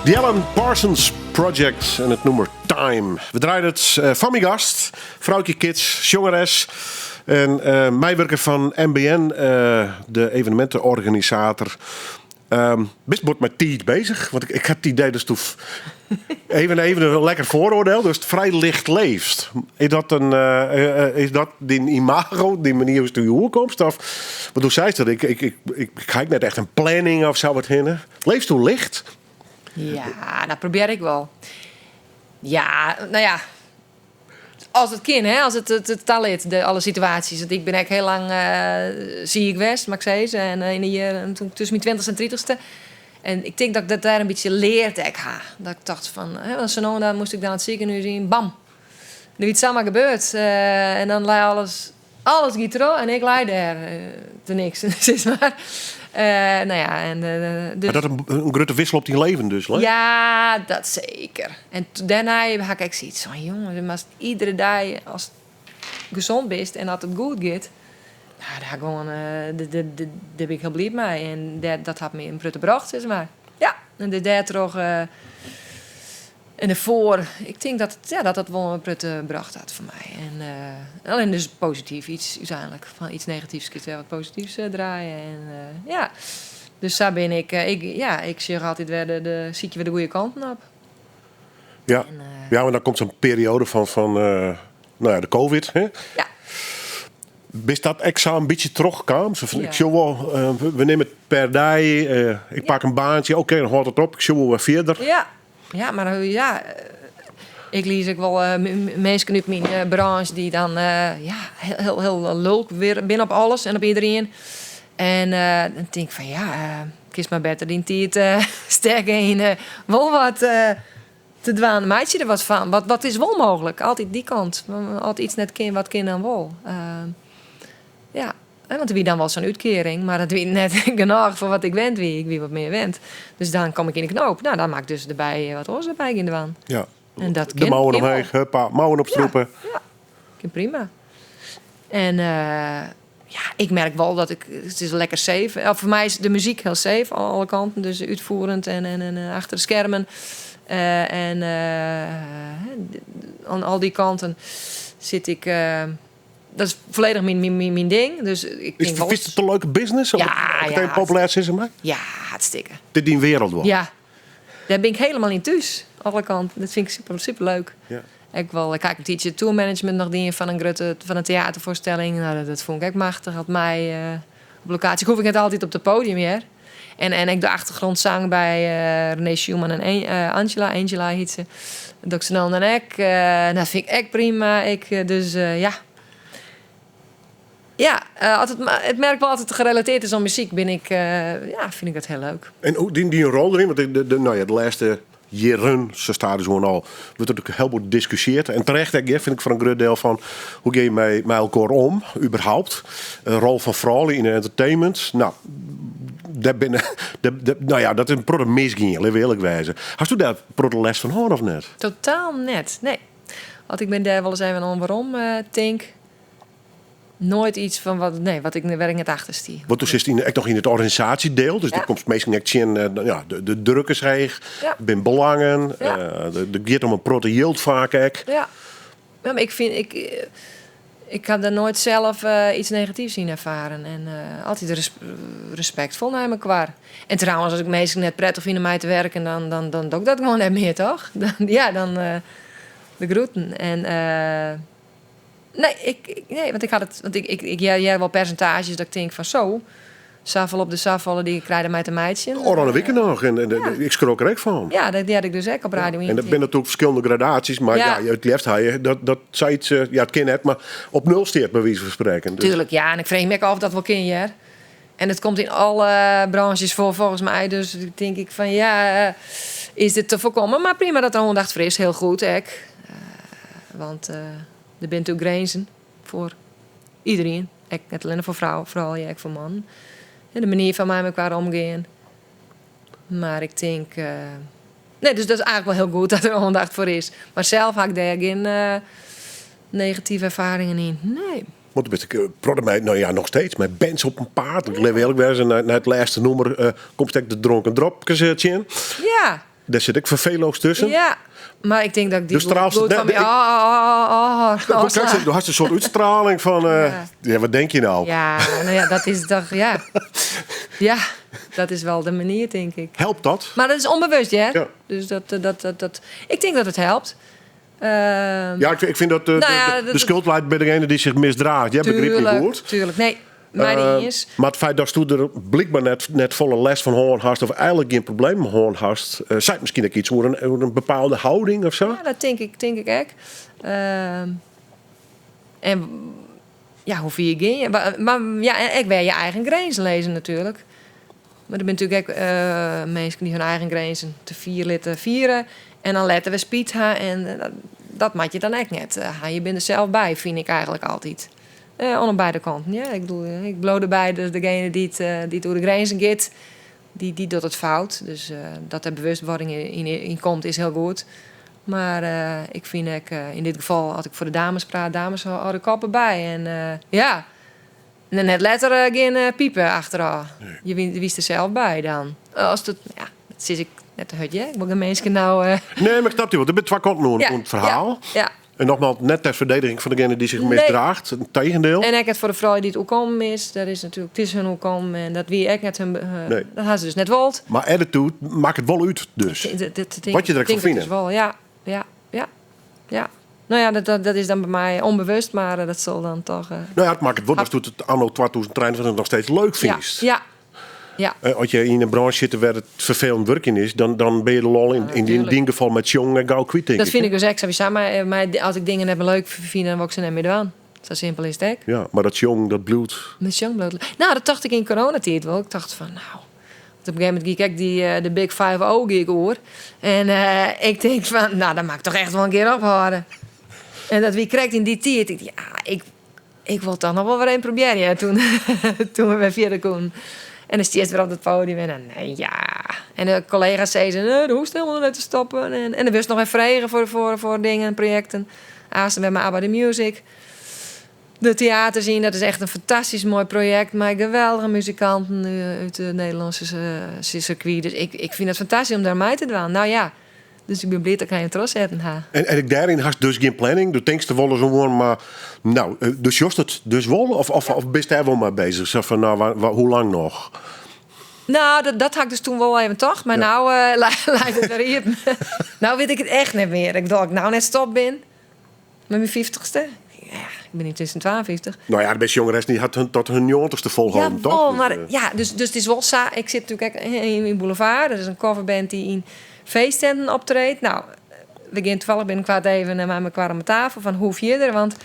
The Alan Parsons Project en it nûmer Time. We draaien it eh, fan myn gast, Froukje Kits, sjongeres en eh, meiwurker fan MBN, eh, de evenemintenorganisator. Um, bist bot mei tiid beuzich? Want ik, ik ha it idee datsto even, even in lekker foaroardiel, dus frij licht leefst. Is dat, in, eh, eh, is dat dyn imago, dy manier hoe'tsto oerkomst? Of, want do seist dat, ik, ik, ik, ik, ik ha net echt in planning of sa wat hinne. Leefsto licht? Ja, dat probearje ik wol. Ja, no ja. As it kin, hè, as it it talit, de, alle situaasjes. Want ik bin ek hiel lang uh, siik west, moat ik sizze. En uh, yn de jierren, toen tusken myn 20ste en 30ste. En ik tink dat ik dat dêr in bytsje leard ek ha. Dat ik tocht fan, hè, want sa no en dan moast ik dan it sikehûs yn, bam. Der wie it samar gebeurd. Uh, en dan lei alles, alles giet troch en ik lei dêr te niks, sis mar. No ja, en, dus, Mar dat in grutte wissel op dyn leven dus, hè? Ja, dat seker. En dêrnei ha ik ek sayts fan, jonge, moatst iedere dei ast gesûn bist en as it goed giet, no, dêr gewoan, dêr bin ik hiel bliid mei. En dêr, dat hat my in protte brocht, sis mar. Ja, en dus dêrtroch en derfoar, ik tink dat, ja, dat dat wol in protte brocht hat foar my. En allinnich dus posityf iets úteinlik. Fan iets negatyfs kinst wer wat posityfs draaie. En ja, dus sa bin ik, ik, ja, ik sjoch altyd wer de, sykje wer de goede kanten op. Ja. En, Ja, mar dan komt sa'n perioade fan no ja, de COVID. Hè? Ja. Bist dat ek sa in bytsje trochkaam? Sa fan, Ja. ik sjoch wol, we nimme it per dei, ik pak in baantsje, oké, dan hâldt it op, ik sjoch wol wer fierder. Ja, ja, mar ja, ik lies ek wol minsken út myn branche dy't dan ja, hiel, hiel, hiel lulk wer binne op alles en op iedereen. En dan tink ik fan ja, kinst mar better dyn tiid stekke yn wol wat te dwaan. Meitsje der wat fan. Wat is wol mooglik? Altyd dy kant. As iets net kin, wat kin dan wol? Ja, want der wie dan wol sa'n útkearing, mar dat wie net genôch foar wat ik wend wie. Ik wie wat mear wend. Dus dan kom ik yn de knoop. No, dan moat ik dus derby wat oars derby gean dwaan. Ja. En dat De kin, mouwen kin wol. omheech, huppa, mouwen opstrûpe. Ja, ja, kin prima. En ja, ik merk wol dat ik, it is lekker safe. Of foar my is de muzyk hiel safe, oan alle kanten. Dus útfierend en achter de skermen. En oan al dy kanten sit ik. Dat is folledich myn ding. Dus ik Is tink wol. Fynst it in leuke business? Om Ja, it ja. even populêr sizze mei? Ja, hartstikke. Dit dyn wereld wol? Ja, dêr bin ik hielendal yn thús. Alle kanten. Dat fyn ik super, super leuk. Ja. Ik wol, ik ha in tiidsje tourmanagement noch dien fan in grutte, fan in teaterfoarstelling. No, dat fûn ik ek machtich. Hat my op lokaasje. Ik hoech ik net altyd op it podium hear. En ek de achtergrondsang by René Schumann en Angela. Angela hjit se. Dat se dan ek. Dat fyn ik ek prima. Ik, dus ja. Ja, as it, it merk wol as it gerelatearre is oan muzyk, bin ik, ja, fyn ik dat hiel leuk. En hoe dyn rol deryn? Want de, no ja, de lêste jierren, sa stadichoan al, wurdt der hiel bot diskusjearre. En terecht ek, fyn ik foar in grut diel fan hoe geane je mei elkoar om, überhaupt. In rol fan froulju yn de entertainment. No, dêr binne, dêr, no ja, dat is in protte misgien, litte we earlik wêze. Hasto dêr in protte lêst fan hân of net? Totaal net, nee. Want ik bin dêr wolris even oan werom tink. Noait iets fan wat, nee, wat ik, wêr't ik net achter stie. Want do sitst yn, ek noch yn it organisaasjediel, dus Ja. der komst minsken ek tsjin, ja, de druk is heech, Ja. der binne belangen, Ja. der giet om in protte jild faak ek. Ja. Ja, mar ik fyn, ik ha dêr noait sels iets negatyfs yn erfaren. En altyd respektfol nei mekoar. En trouwens, as ik minsken net prettich fyn om mei te wurkjen, dan doch ik dat gewoan net mear, toch? Dan, ja, dan de groeten. En. Nee, ik, nee, want ik had it, want ik hear wol persintaazjes dat ik tink fan zo, safolle op de safolle dy krije dermei te meitsjen. Ôfrûne wike noch en ik skrok der ek fan. Ja, dat hearde ik dus ek op Radio En dat binne natuerlik ferskillende gradaasjes, mar ja, Ja. it leafst ha je dat sayts, ja, it kin net, mar op nul stiet by wize fan sprekken. Dus, Tuurlijk, ja. En ik freegje my ek ôf of dat wol kin, hear. En it komt yn alle branches foar, folgens my. Dus tink ik fan ja, is dit te foarkommen? Mar prima dat der oandacht foar is, hiel goed ek. Want der binne natuerlik grinzen foar iderien. Ek net allinne foar frouwen, froulju, ek foar mannen. En de manier fan mei mekoar omgean. Mar ik tink, nee, dus dat is eigentlik wol hiel goed dat der oandacht foar is. Mar sels ha ik dêr gjin negative erfaringen yn. Nee. Want do bist ek protte mei, no ja, noch steeds, mei bands op 'en paad. Ik leau earlik wêze, nei it lêste nûmer komst ek de Dronken Dropkes tsjin. Ja. Dêr sit ek ferfeloos tusken. Ja, mar ik tink dat ik dy Do straalst goed het fan my net- ôf Ik wou krekt sizze, do hast in soart útstraling fan, Ja. ja, wat denk je nou? Ja, no ja, dat is toch, ja. Ja, dat is wol de manier, tink ik. Helpt dat? Mar dat is ûnbewust, hear. Ja. Dus dat, ik tink dat it helpt. Ja, ik vind dat Nou ja, de skuld leit by degene dy't sich misdraacht. Ja, begryp my Tuurlijk, goed. tuurlijk. Nee, mei dy iens. Mar it feit datsto der blykber net folle lêst fan hân hast of eigenlik gjin probleem hân hast, seit miskien ek iets oer in bepaalde houding of sa? Ja, dat tink ik ek. En ja, hoe fier gean je? Mar ja, en ek wer je eigen grinzen lizze natuerlik. Mar der binne natuerlik ek minsken dy't hun eigen grinzen te fier litte fiere en dan letter wer spyt ha. En dat moat je dan ek net ha. Je binne der sels by, fyn ik eigenlik altyd. Oan beide kanten, ja. Ik bedoel, ik bliuw derby, dus degene dy't oer de grinzen giet, dy docht it fout. Dus dat der bewustwording yn komt, is hiel goed. Mar ik fyn ek, yn dit gefal, as ik foar de dames praat, dames hâlde de kop derby. En ja, en net letter gjin pipe achterôf. Nee. Je wiest der sels by dan. As it, ja, dat sis ik net te hurd, hear. Ik wol gjin minsken nou, Nee, mar ik snap dy wol. Der binne twa kanten oan it ferhaal. Ja, ja. En nogmaals, net ter ferdediging fan degene dy't sich Nee. misdraacht. Integendeel. En ek net foar de froulju dy't it oerkommen is. Dat is natuerlik, it is hun oerkommen en dat wie ek net hun, Nee. dat ha se dus net wold. Mar attitude makket wol út, dus. Dat tink Wat je der ek tink fan ik fine. dus wol, ja. Ja, ja, ja. No ja, dat is dan by my ûnbewust, mar dat sil dan toch, No ja, it makket wol datsto it anno 2023 noch steeds leuk Ja, fynst. ja, ja. As je yn in branche sitte wêr't it ferfelend wurkjen is, dan binne je de lol Ja, yn tuurlijk. dyn gefal mei sjongen gau kwyt, tink Dat ik, fyn hè? ik dus ek sawiesa, mar as ik dingen net mear leuk fyn, dan wol ik se net mear dwaan. Sa simpel is it ek. Ja, mar dat sjongen, dat bliuwt. Dat sjongen bliuwt. No, dat tocht ik yn coronatiid wol. Ik tocht fan, no, want op in gegeven momint gie ik ek de Big Five O gie ik oer. En ik tink fan, no, dat moat ik toch echt wol in kear ophâlde. En dat wie krekt yn dy tiid. Ik, ja, ik wol toch noch wol wer even probearje. Toen we wer fierder koenen. En dan stiest wer op it podium en dan, nee, ja. En de collega's zeiden, nee, do hoechst hielendal net te stoppen. En dan wurdst noch wer frege foar dingen, projekten. Aanst wer mei ABBA The Music. De theaters yn, dat is echt in fantastysk moai projekt mei geweldige muzikanten út it Nederlânske sirkwy. Dus ik fyn it fantastysk om dêr mei te dwaan. No ja, dus ik bin bliid dat ik even trochsetten ha. En ek dêryn hast dus gjin planning? Do tinkst der wolris oan, mar no, do sjochst it dus wol? Of bist dêr wol mei bezich? Sa fan, no, hoe lang noch? No, dat ha ik dus toen wol even tocht, mar no leit it wer iepen. No wit ik it echt net mear. Ik bedoel, as ik no net stopt bin mei myn 50ste. Ja, ik bin yntusken 52. No ja, de bêste sjongeres dy hat tot hun 90ste folholden, Ja, toch? wol, Dus, mar ja, dus it is wol sa. Ik sit natuerlik ek yn Boulevard. Dat is in coverband dy't yn feesttenten optreedt. No, we gean tafallich binnenkoart even mei mekoar om 'e tafel fan hoe fierder. Want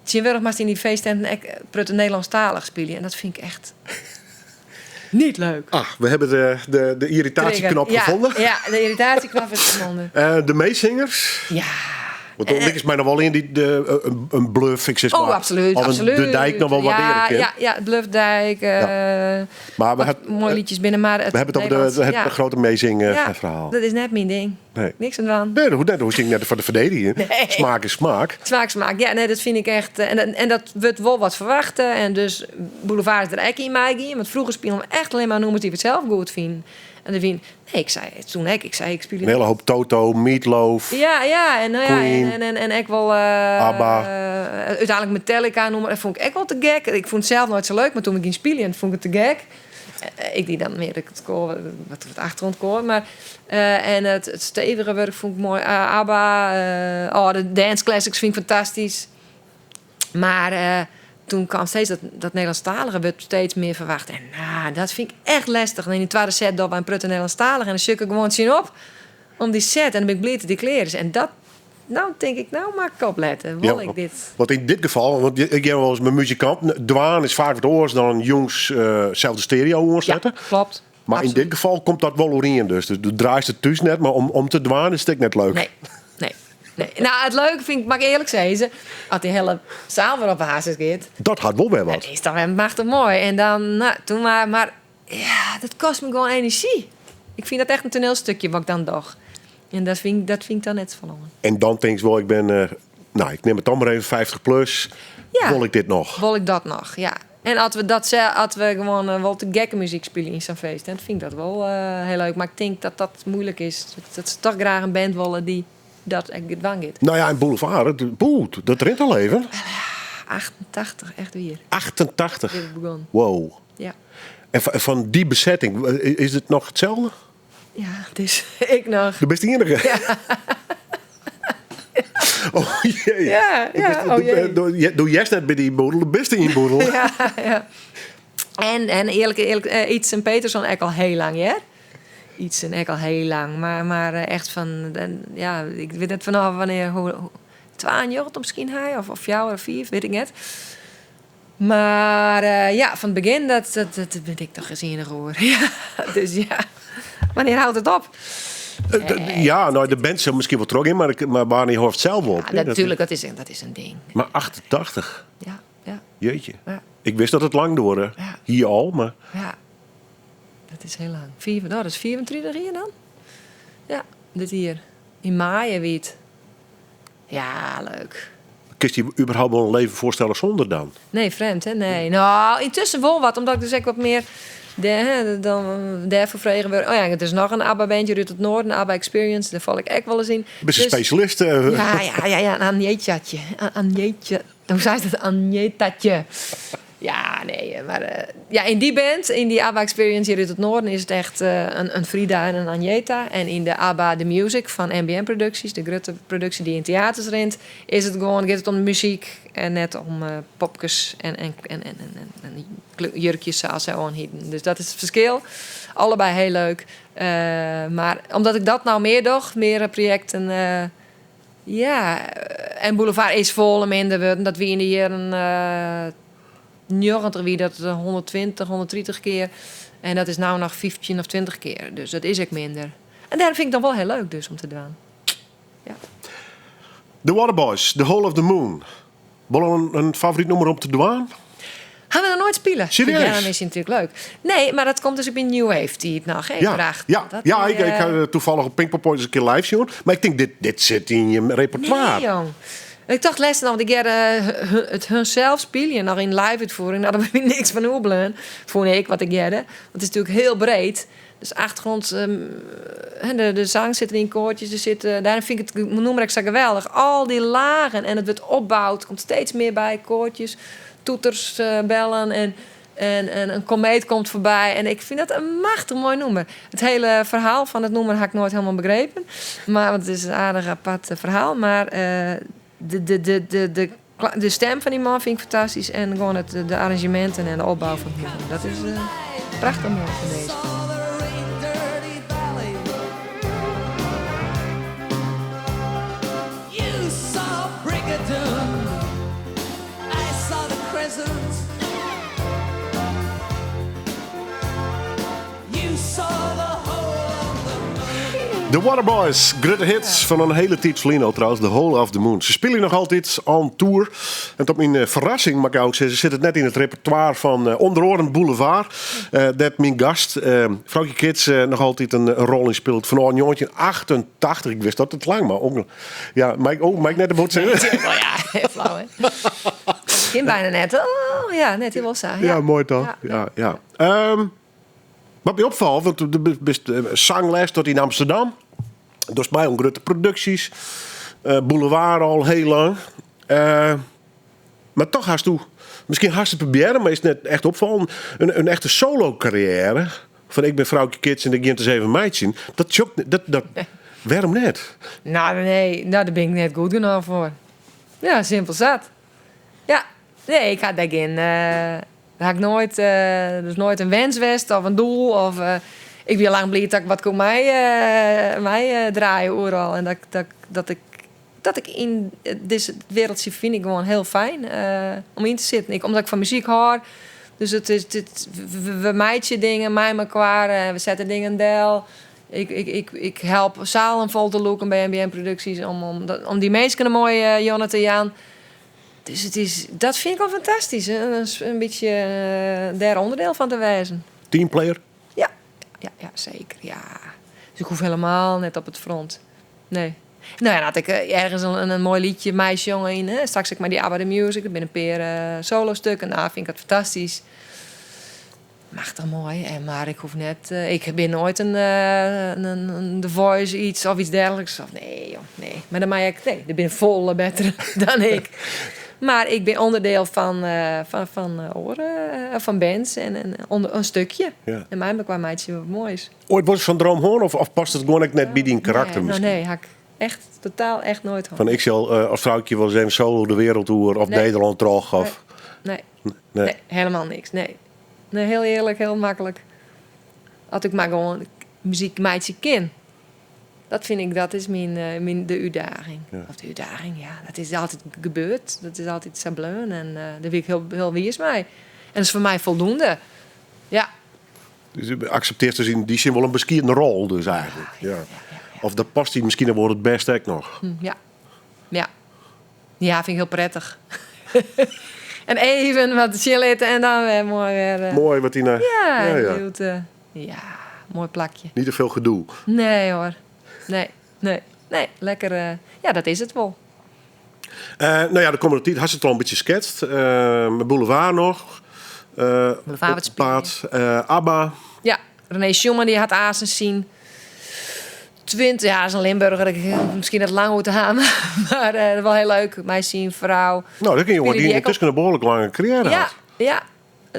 tsjintwurdich moatst yn dy feesttenten ek protte Nederlânsktalich spylje. En dat fyn ik echt niet leuk. Ah, we hebben de irritatieknop Trigger. Ja, gevonden. ja, de irritatieknop is gevonden. De meezingers? Ja. Want dan is my noch wol ien dy't de, in BLØF, ik sis Oh, mar, absoluut, of in absoluut. De Dijk noch wol Ja, waardere kin. ja, ja, BLØFdijk, Ja. Maar we wat het, mooie liedjes binnen, maar het we hebben het over Nederlands, het ja. grote meezing, Ja, verhaal. Dat is net myn ding. Nee. Niks oan dwaan. Nee, dat hoecht net, dat hoech ik net foar te ferdedigjen. Nee. Smaak is smaak. Smaak, smaak. Ja, nee, dat fyn ik echt. En dat wurdt wol wat ferwachte. En dus Boulevard is der ek yn meigien. Want froeger spilen we echt allinne mar nûmers dy't we sels goed finen. En dan wie, nee, ik sei toen ek, ik sei, ik spylje In hiele hoop Toto, Meat Loaf. Ja, ja, en nou ja, Queen. en ek wol, ABBA. úteinlik Metallica nûmer, dat fûn ik ek wol te gek. Ik fûn it sels noait sa leuk, mar toen ik gyng spyljen, fûn ik it te gek. Ik die dan mear it koar, wat it achtergrondkoar. Mar, en it stevige wurk fûn ik moai. ABBA, oh, de dance classics fyn ik fantastysk. Mar toen kaam steeds dat, dat Nederlandstalige wurdt steeds mear ferwachte. En nou, dat fyn ik echt lestich. En yn de twadde set dogge wy in protte Nederlandstalich en dan sjoch ik gewoan tsjinop om dy set. En dan bin ik bliid dat dy klear is. En dat, no tink ik, no moat ik oplette. Wol ik dit? Want yn dit gefal, want ik hear wolris mei muzikanten, dwaan is faak wat oars dan jûns sels de stereo oansette. Ja, klopt. Mar yn dit gefal komt dat wol oerien dus. Dus do draaist it thús net, mar om te dwaan is it ek net leuk. Nee, nee, nee. Nou, it leuke fyn ik, moat ik earlik sizze, as dy hiele saal wer op 'e harses giet. Dat hat wol wer wat. Dat is toch wer machtich moai. En dan, nou, toen mar, mar ja, dat kost my gewoan enerzjy. Ik fyn dat echt in toanielstukje wat ik dan doch. En dat fyn, dat fyn ik dan net folle oan. En dan tinkst wol, ik bin, eh, nou, ik nim it dan mar even 50 plus. Ja. Wol ik dit noch? Wol ik dat noch, ja. En as we dat as we gewoan eh, wol te gekke muzyk spylje yn sa'n feest, dan fyn ik dat wol eh, hiel leuk. Mar ik tink dat dat moeilik is. Dat se toch graach in band wolle dy't dat ek dwaan giet. Nou ja, en Boulevard, het, boe, dat rint al even. 88, echt wier. 88. Dit is begonnen. Wow. Ja. En fan dy besetting, is it noch itselde? Ja, it is ik noch. Do bist de iennige? Ja. Oh jee. Ja, ja, oh jee. Do hearst net by dy boedel, do bist yn boedel. Ja, ja. En earlik, earlik, Ietsen Peterson ek al hiel lang, hear. Ietsen ek al hiel lang. Mar echt fan, ja, ik wit net fanôf wannear, hoe, 92 miskien hy, of fjouwer of fiif, wit ik net. Mar ja, fan it begjin, dat, dat, dat bin ik toch as iennige oer. Ja, dus ja, wannear hâldt it op? Ja, no, de band sil miskien wol trochgean, mar, mar wannear hâldt it sels op? Ja, natuerlik, dat is, dat is in ding. Mar 88? Ja, ja. Jeetje. Ja. Ik wist dat it lang duorre. Ja. Hie al, mar... Ja, dat is hiel lang. Fiif, no, dat is 35 jier dan? Ja, dit jier. Yn maaie wie it. Ja, leuk. Kinst dy überhaupt wol in leven foarstelle sûnder dan? Nee, frjemd hè? Nee. No, yntusken wol wat, omdat ik dus ek wat mear dêr, dan dêrfoar frege wurd. Oh ja, der is noch in ABBA-bandje út it Noarden, ABBA Experience, dêr fal ik ek wolris yn. Bist in Dus- spesjalist. eh. Ja, ja, ja, ja, in Agneta'tje. Een Agnetje. Hoe seist dat? Agneta'tje. Ja, nee, mar ja, yn dy band, yn dy ABBA Experience hjir út it Noarden, is it echt in Frida en in Agneta. En yn de ABBA The Music fan MBN Producties, de grutte produksje dy't yn teaters rint, is it gewoan, giet it om de muzyk en net om popkes en, en, en, en, en, en jurkjes sa't sy oanhieten. Dus dat is it ferskil. Allebei hiel leuk. Mar omdat ik dat no mear doch, mear projekten. Ja, en Boulevard is folle minder wurden. Dat wie yn de jierren 90 wie dat 120, 130 kear. En dat is no noch 15 of 20 kear. Dus dat is ek minder. En dêrom fyn ik it dan wol hiel leuk dus om te dwaan. Ja. The Waterboys, The Whole of the Moon. Wol in favoryt nûmer om te dwaan? Ha we noch noait spile. Serieus? Ja, dan is het natuerlik leuk. Nee, mar dat komt dus op in New Wave tiid noch. Hè? Ja, Pracht. ja, Dat ja, die, ik ha toevallig op Pinkpop ris in kear live sjoen. Mar ik tink, dit, dit sit yn je repertoire. Nee, jong. Ik tocht lêsten noch, want ik hearde it hun sels spyljen noch yn live útfiering. No, dêr wie niks fan oerbleaun, fûn ik, wat ik hearde. Want it is natuerlik hiel breed. Dus achtergrond, de sang sit der yn koartjes, der sit, dêrom fyn ik it nûmer ek sa geweldich. Al dy lagen en it wurdt opboud, komt steeds mear by, koartjes, toeters, bellen en, en, en in komeet komt foarby. En ik fyn dat in machtich moai nûmer. It hiele ferhaal fan it nûmer ha ik noait hielendal begrepen. Mar, want it is in aardich apart ferhaal. Mar de, de, de, de, de, de stim fan dy man fyn ik fantastysk. En gewoan it, de arranzjeminten en de opbou fan it nûmer. Dat is prachtich moai fan dizze. You saw Brigadoon, I saw the crescent. You saw the whole of the moon. The Waterboys, grutte hits fan in hiele tiid ferlyn al trouwens, The Whole of the Moon. Se spylje noch altyd on tour. En tot myn ferrassing, moat ik ek sizze, sit it net yn it repertoire fan ûnder oaren Boulevard. Dêr't myn gast, Froukje Kits, noch altyd in rol yn spilet. Fanôf 1988, ik wist dat it lang, mar ook, ja, mei ik, oh, mei ik net in bot sizze? Oh ja, flauw hè. Kin bijna net. Oh ja, net hiel sa. Ja, moai toch? Ja. Ja, ja. Wat my opfalt, want do bist sangles tot yn Amsterdam. Dochst mei oan grutte produksjes. Boulevard al hiel lang. Mar toch hasto, miskien hast it probearre, mar is it net echt opfallen, in echte solo-karriêre fan ik bin Froukje Kits en ik gean it ris even meitsjen. Dat sjocht, dat, dat, wêrom net? Nou, nee, nou, dêr bin ik net goed genôch foar. Ja, simpel sat. Ja, nee, ik ha dêr gjin. Ha ik noait, der is noait in wens west of in doel. Of, ik wie lang bliid dat ik wat koe mei, mei draaie oeral. En dat, dat, dat ik dat ik yn dizze wereldje fyn ik gewoan hiel fijn om yn te sitten. Ik, omdat ik fan muzyk hâld. Dus it is, dit, we meitsje dingen mei mekoar, we sette dingen del. Ik, ik, ik, ik help zalen fol te lûken by MBN Producties om, om, om dy minsken in moaie jûn te jaan. Dus it is, dat fyn ik al fantastysk. In, in bytsje dêr ûnderdiel fan te wêzen. Teamplayer? Ja, ja, ja, seker. Ja. Dus ik hoech hielendal net op it front. Nee. No ja, as ik ergens in moai lietsje meisjonge yn, hè, straks ek mei dy ABBA The Music, der binne in pear solostukken. Nou, fyn ik dat fantastysk. Machtich moai. En, mar ik hoech net, ik bin noait in, in The Voice iets of iets dergelijks. Of, nee, joh, nee. Mar dan mei ik, nee, der binne folle better dan ik. Mar ik bin ûnderdiel fan, fan, fan oare, fan bands en, en ûnder, in stikje. Ja. En mei mekoar meitsje we wat moais. Oait wolris sa'n droom hân of, of past it gewoan ek net by dyn karakter Nee, no, miskien? nee, ha ik echt totaal echt noait hân. Fan ik sil as Froukje wolris even solo de wereld oer of Nee. Nederlân troch of... Nee. Nee. Nee, hielendal niks. Nee. Nee, hiel earlik, hiel maklik. As ik mar gewoan muzyk meitsje kin. Dat fyn ik, dat is myn, myn, de útdaging. Ja. Of de útdaging, ja. Dat is altyd gebeurd. Dat is altyd sa bleaun. En dêr wie ik hiel, hiel wiis mei. En dat is foar my foldoende. Ja. Dus do akseptearrest dus yn dy sin wol in beskieden rol dus eigentlik. Ja, Ja. ja, ja, ja. Of dat past dy miskien wol it bêste ek noch. Ja. Ja. Ja, fyn ik hiel prettich. En even wat sjen litte en dan wer moai wer. Moai wat yn de... Ja, ja, ja. Hield, ja, moai plakje. Net te folle gedoe. Nee hoor. Nee, nee, nee. Lekker, ja, dat is it wol. No ja, de kommende tiid hast it al in bytsje sketst. Boulevard noch. Boulevard op it paad. ABBA. Ja, René Schumann dy hat aansens syn 20, ja, is in Limburger, ik, miskien net lang oer te hawwen, mar wol hiel leuk mei syn frou. No, dat kin jonge Spylje dy dy ek op- yntusken in behoarlik lange karriêre Ja, hat. ja.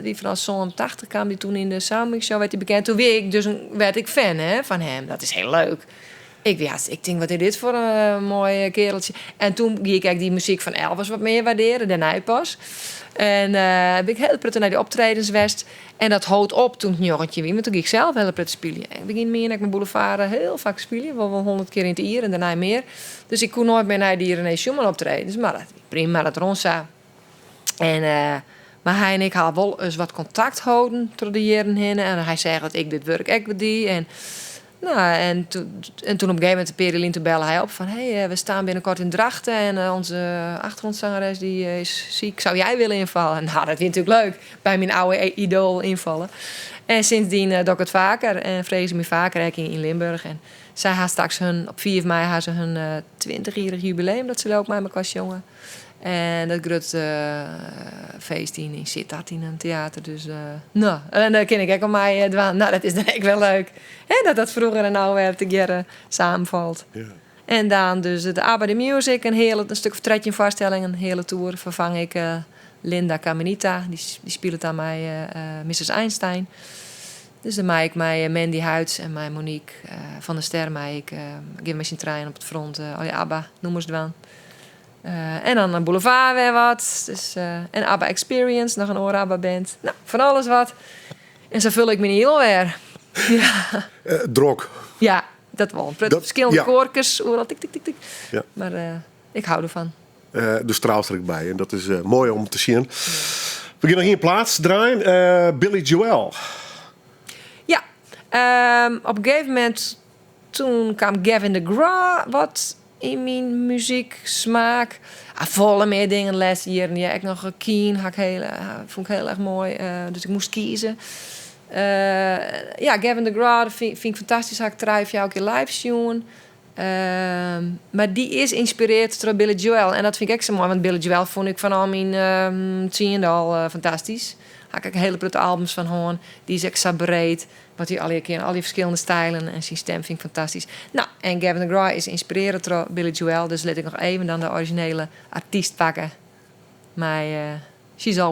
Dy fan 87 kaam dy toen yn de Soundmix Show, waard hy bekend. Toen wie ik dus in, waard ik fan, hè, fan him. Dat is hiel leuk. Ik, ja, ik tink, wat is dit foar in moai keareltsje. En toen gie ik ek dy muzyk fan Elvis wat mear wurdearje, dêrnei pas. En bin ik hiel protte nei dy optredens west. En dat hold op toen ik 19 wie, want toen gie ik sels hiel protte spyljen. Ik begin mear ek mei Boulevard hiel faak spyljen, wol 100 kear yn it jier en dêrnei mear. Dus ik koe noait mear nei dy René Schumann optredens, mar dat wie prima, dat rûn sa. En, mar hy en ik ha wol ris wat kontakt holden troch de jierren hinne. En hy sei dat ik dit wurk ek wat die. En, no, en, en toen op in gegeven momint, in pear jier lyn, toen belle hy op fan... Hey, we staan binnenkort in Drachten en onze achtergrondzangeres die is ziek. Zou jij willen invallen? Nou, dat wie natuerlik leuk. By myn âlde idoal ynfalle. En sindsdien doch ik it faker. En freegje se my faker, ek yn Limburch. En sy ha straks hun, op 5 mei ha se hun 20-jierrich jubileum dat se ek mei mekoar sjonge. En dat grutte feest yn Sittard yn in teäter. Dus, no, en dêr kin ik ek oan mei dwaan. No, dat is dan ek wer leuk. Hè, dat dat froeger en no wer tegearre samenfalt. Ja. En dan dus de ABBA The Music, in hiele, in stik of 13 foarstellingen, in hiele tour ferfang ik Linda Kaminita. Dy, dy spilet dan mei Mrs. Einstein. Dus dan mei ik mei Mandy Huids en mei Monique van der Ster mei ik, gean mei syn trijen op it front al dy ABBA nûmers dwaan. En dan in Boulevard wer wat. Dus, en ABBA Experience, noch in oare ABBA band. No, fan alles wat. En sa ful ik myn jier wer. Ja. Drok. Ja, dat wol. In protte ferskillende koarkes, oeral tik, tik, tik, tik. Ja. Mar ik hou derfan. Do straalst der ek by en dat is moai om te sjen. We gean noch ien plaat draaien. Billy Joel. Ja, op in gegeven momint toen kaam Gavin DeGraw wat yn myn muzyksmaak. Ah, folle mear dingen de lêste jierren. Ja, ek noch Keane ha ik hiel, fûn ik hiel erch moai. Dus ik moast kieze. Ja, Gavin DeGraw dat fyn, fyn ik fantastysk. Ha ik trije, fjouwer kear live sjoen. Mar dy is ynspirearre troch Billy Joel. En dat fyn ik ek sa moai, want Billy Joel fûn ik fan al myn tsiende al fantastysk. Ha ik ek hiele protte albums fan hân. Dy is ek sa breed, wat hy allegear kin. Al dy ferskillende stilen en syn stim fyn ik fantastysk. No, en Gavin DeGraw is ynspirearre troch Billy Joel. Dus lit ik noch even dan de orizjinele artyst pakke. Mei eh, She's Always.